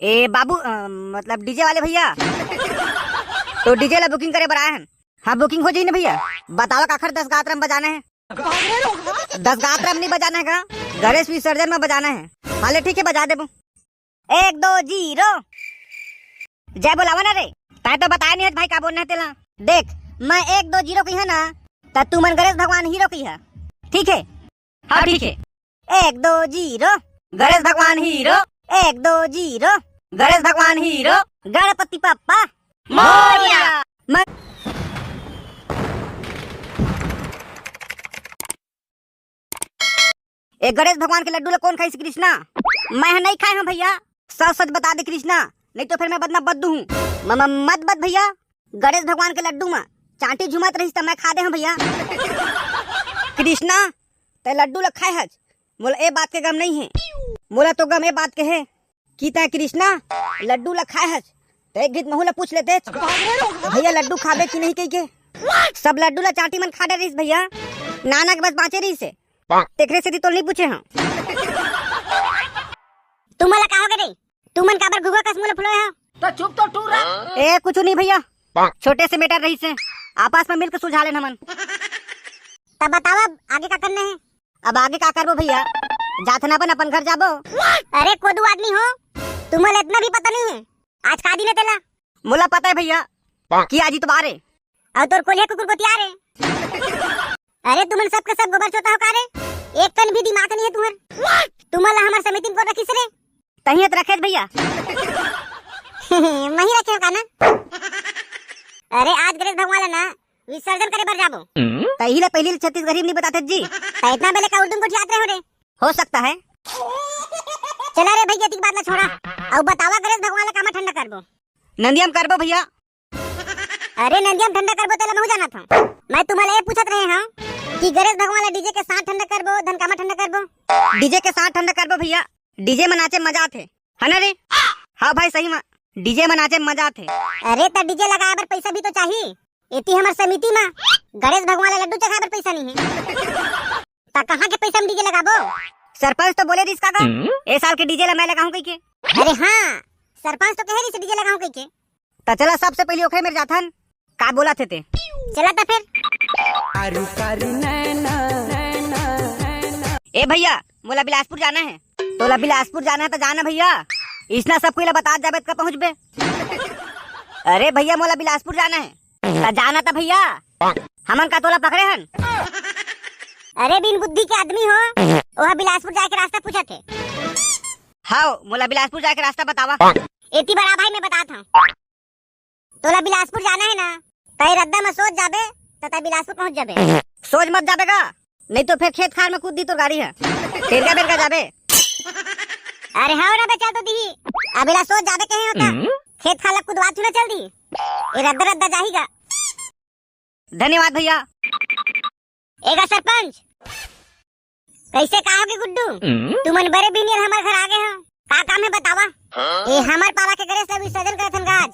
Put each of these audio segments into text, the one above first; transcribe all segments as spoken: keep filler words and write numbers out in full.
ए बाबू, अ, मतलब डीजे वाले भैया, तो डीजे ला बुकिंग करे बर आए हन। हाँ, बुकिंग हो जाही ना भैया। बतावा काखर दस गात्र म बजाना हे। दस गात्र म नहीं बजाना हे का? गणेश विसर्जन म बजाना हे। हाँ ले ठीक हे, बजा देबो। एक दो जीरो। जय बोलावा ना रे। तैं तो बताया नहीं हे भाई का बोलना हे तेला। देख, मैं एक दो जीरो कहिहा ना, त तू मन गणेश भगवान हीरो कहिहा। ठीक हे? हाँ ठीक हे। एक दो जीरो। गणेश भगवान हीरो। एक दो जीरो। गणेश भगवान हीरो। गणपति पप्पा मोरया। मैं ए गणेश भगवान के लड्डू ला कोन खाइस कृष्णा? मैं ह नहीं खाए हूँ भैया, सच सच बता दे कृष्णा, नहीं तो फिर मैं बदना बद्दू हूँ। म-, म-, मत बद भैया, गणेश भगवान के लड्डू म चांटी झुमत रहिस त मैं खा दे हूँ भैया। कृष्णा, तै लड्डू ला खाए हच, मोला ए बात के गम नहीं हे, मोला तो गम ए बात के हे कि तै कृष्णा लड्डू ला खाए हच, त एक घीत महू ला पूछ लेतेच, भैया लड्डू खाबे कि नहीं कहिके। सब लड्डू ला चांटी मन खा डरिस भैया, नाना के बस बाँचे रहिस हे, तेकरे सेती तोल नहीं पूछे हूँ। तुमन ला का हो गे रे? तुमन काबर घुघुआ कस मुँह ला फुलोए हव? तो चुप तो टूरा। ए, कुछ नहीं भैया, छोटे से मैटर रहिस हे, आपस में मिलके सुलझा लेन हमन। तब बताओ अब आगे का करना हे? अब आगे का करबो भैया, जाथन अपन, अपन घर जाबो। अरे कोदू आदमी हो, तुमन ला इतना भी पता नहीं हे आज का दिन हे तेला? मोला पता हे भैया कि आज इतवार हे। अउ तोर कोलिया कुकुर गोतिया रे। अरे तुमन सब के सब गोबर चोता हो का रे? एक कन भी दिमाग नहीं हे तुहर। तुमन ला हमर समिति में कोन रखिस रे? तहीं त रखेच भैया। मही रखे हो का ना? अरे आज गणेश भगवान ला ना विसर्जन करे बर जाबो। तही ला पहली छत्तीसगढ़ी में नहीं बताते जी। त इतना बेले का उर्दू में गोठियात रहे हो रे? हो सकता है। चला रे भैया, एतिक बात ला छोड़ा। अउ बतावा गणेश भगवान ला कामा ठंडा करबो? नंदिया म करबो भैया। अरे नंदिया म ठंडा करबो तेला महू जानत हूँ। मैं तुम्हां ला ये पूछत रहे हूँ कि गणेश भगवान ला डीजे के साथ ठंडा करबो, धन कामा ठंडा करबो? डीजे के साथ ठंडा करबो भैया, डीजे में नाचे में मजा आथे, है ना रे? हाँ भाई सही में, डीजे में नाचे में मजा आथे। अरे त डीजे लगाए बर पैसा भी तो चाही, एती हमर समिति में गणेश भगवान ला लड्डू चघाए बर पैसा नहीं हे। त कहाँ के पैसा में डीजे लगाबो? सरपंच तो बोले रिहिस का, का? ए साल के डीजे ला मैं लगाहूँ कहिके। अरे हाँ, सरपंच तो कहे रिहिस डीजे लगाहूँ कहिके। त चला सबसे पहली ओखरे मेर जाथन, का बोलथे ते। चला त फिर। ए भैया, मोला बिलासपुर जाना हे। तोला बिलासपुर जाना हे त जाना भैया, इसना सब कोई ला बतात जाबे त का पहुँचबे। अरे भैया मोला बिलासपुर जाना हे। त जाना त भैया, हमन का तोला पकड़े हन? अरे बिन बुद्धि के आदमी हो, ओह बिलासपुर जाए के रास्ता पूछत हे। हाव, मोला बिलासपुर जाए के रास्ता बतावा। एती बर आ भाई, मैं बतात हूँ। तोला बिलासपुर जाना हे ना, तै रद्दा में सोच जाबे, त तै बिलासपुर पहुँच जाबे। सोच मत जाबे का, नहीं तो फिर खेत खार में कूद दी तोर गाड़ी हे, टेरगा बेरगा जाबे। अरे हाँ ना बे, चल तो दिही, अबेला सोच जाबे कहे होता, खेत खार ला कुदवा तू ना चल दी, ए रद्दा रद्दा जाही गा। धन्यवाद भैया। एगा सरपंच, कैसे का होगे गुड्डू? तुमन बड़े बिनियर हमर घर आ गे हो, का काम हे बतावा? ए हमर पारा के गणेश ला विसर्जन करथन गा आज,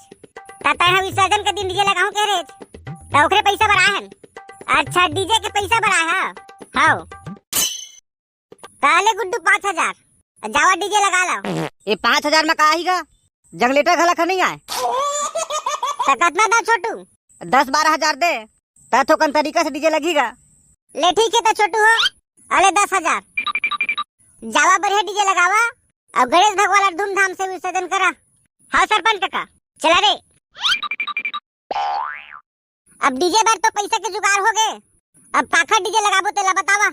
त तैं ह विसर्जन के दिन डीजे लगाहूँ कहे रेच, त ओकरे पैसा बर आए हन। अच्छा डीजे के पैसा बर आए हा? हाव। त ले गुड्डू पाँच हजार, जावा डीजे लगा ला। ए पाँच हजार में का आही गा? जनरेटर घला खा नहीं आए। त कतना दा छोटू? दस बारह हजार दे, त थोकन तरीका से डीजे लगही गा। ले ठीक हे त छोटू हो, अले दस हजार। जावा बढ़िया डीजे लगावा अउ गणेश भगवान ला धूमधाम से विसर्जन करा। हाँ सरपंच कका, चला रे। अब डीजे बर तो पैसा के जुगाड़ हो गे, अब काखर डीजे लगाबो तेला बतावा।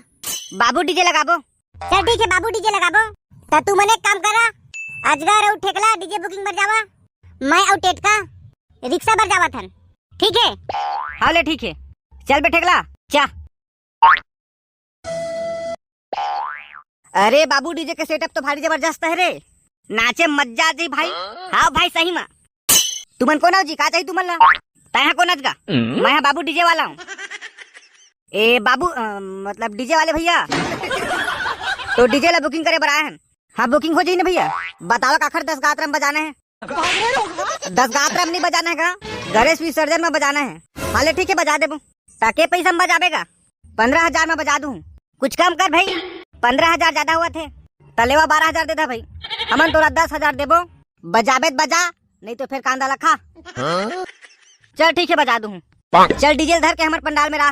बाबू डीजे लगाबो। चल ठीक हे बाबू डीजे लगाबो। त तू मन एक काम करा, अजगर अउ ठेकला डीजे बुकिंग बर जावा, मैं अउ टेटका रिक्शा बर जावत हन, ठीक हे? हाँ ले ठीक हे, चल बे ठेकला, चा। अरे बाबू डीजे के सेटअप तो भारी जबरदस्त हे रे, नाचे मजा आ जाही भाई। हाँ भाई सही में। तुमन कोन हो जी, का चाहिए तुमन ला? तैं हा कोन हच गा? मैं हा बाबू डीजे वाला हूँ। ए बाबू, अ, मतलब डीजे वाले भैया, तो डीजे ला बुकिंग करे बर आए हन। हाँ बुकिंग हो जाही ना भैया। बतावा काखर दस गात्र में बजाना हे? दस गात्र में नहीं बजाना हे का? गणेश विसर्जन में बजाना हे। हाँ ले ठीक हे बजा देबो। त के पैसा में बजाबे गा? पन्द्रह हजार में बजा दूँ। कुछ कम कर भाई, पन्द्रह हजार ज्यादा होवत हे। त लेवा बारह हजार दे दा भाई, हमन तोला दस हजार देबो। बजाबे त बजा, नहीं तो फिर कांदा ला खा। चल ठीक है, बजा दूँ। चल डीजे धर के हमर पंडाल में रहा।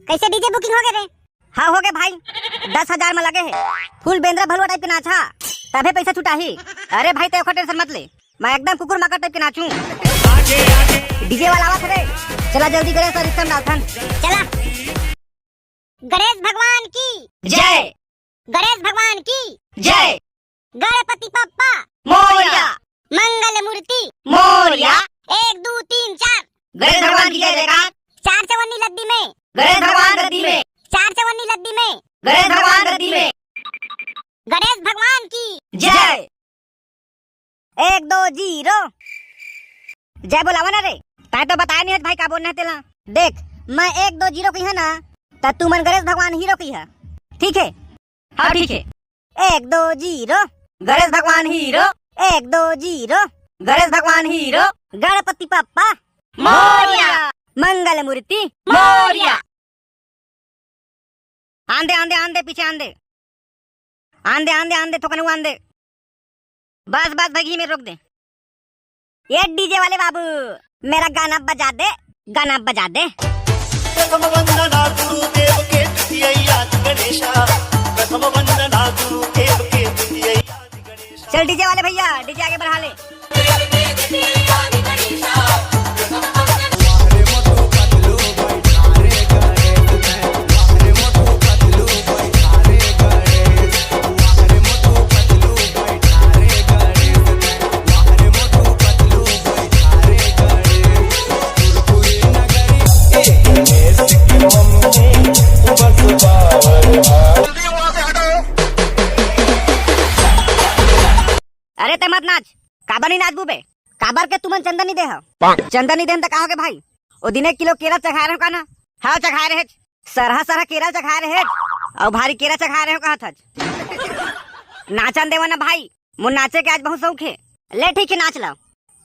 कैसे डीजे बुकिंग हो गए रे? हाँ हो गए भाई, दस हजार में लगे है। फुल बेंदरा भलुआ टाइप के नाचा, तभे पैसा छुटाही। अरे भाई, ते ओखर टेंशन मत ले, मैं एकदम कुकुर माकर टाइप के नाचूं। डीजे वाला आवत रे, चला जल्दी करे, सर सिस्टम डालथन। चला। गणेश भगवान की जय। गणेश भगवान की जय। गणपति बप्पा मोरया। मंगल मूर्ति मोरया। एक दू तीन चार। गणेश भगवान की जय जयकार। चार चवन्नी लद्दी में। गणेश भगवान गद्दी में। चार चवन्नी लद्दी में। गणेश भगवान गद्दी में। गणेश भगवान की जय। एक दो जीरो। जय बोलावा ना रे, तैं तो बताया नहीं है भाई का बोलना है तेला। देख, मैं एक दो जीरो कही है ना, त तू मन गणेश भगवान हीरो कही है, ठीक है? हाँ ठीक है। एक दो जीरो। गणेश भगवान हीरो। एक दो जीरो। गणेश भगवान हीरो। गणपति बप्पा मोरया। मंगल मूर्ति मोरया। आन दे, आन दे, आन दे, पीछे आन दे। आन दे, आन दे, आन दे, थोकन आन दे। बस, बस, भगी में रोक दे। ये डीजे वाले बाबू, मेरा गाना बजा दे, गाना बजा दे। प्रथम वंदना गुरुदेव के द्वितीय याद गणेशा। प्रथम वंदना गुरुदेव के द्वितीय याद गणेशा। चल डीजे वाले भैया, डीजे आगे बढ़ा ले। अरे ते मत नाच, काबर नहीं नाचबू बे? काबर के तुमन चंदा नहीं दे हो? चंदा नहीं देन त का हो गे भाई? ओ दिन एक किलो केरा चघाए रहो का ना? हाँ चघाए रहे, सरहा सरहा केरा चघाए रहे, अउ भारी केरा चघाए रहे कहत हच। नाचन देवा ना भाई, मोर नाचे के आज बहुत शौक है। ले ठीक है, नाच ला,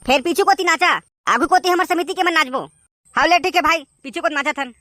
फिर पीछू कोती नाचा, आगू कोती हमर समिति के मन नाचबो। हाँ ले ठीक है भाई, पीछू कोती नाचा थन।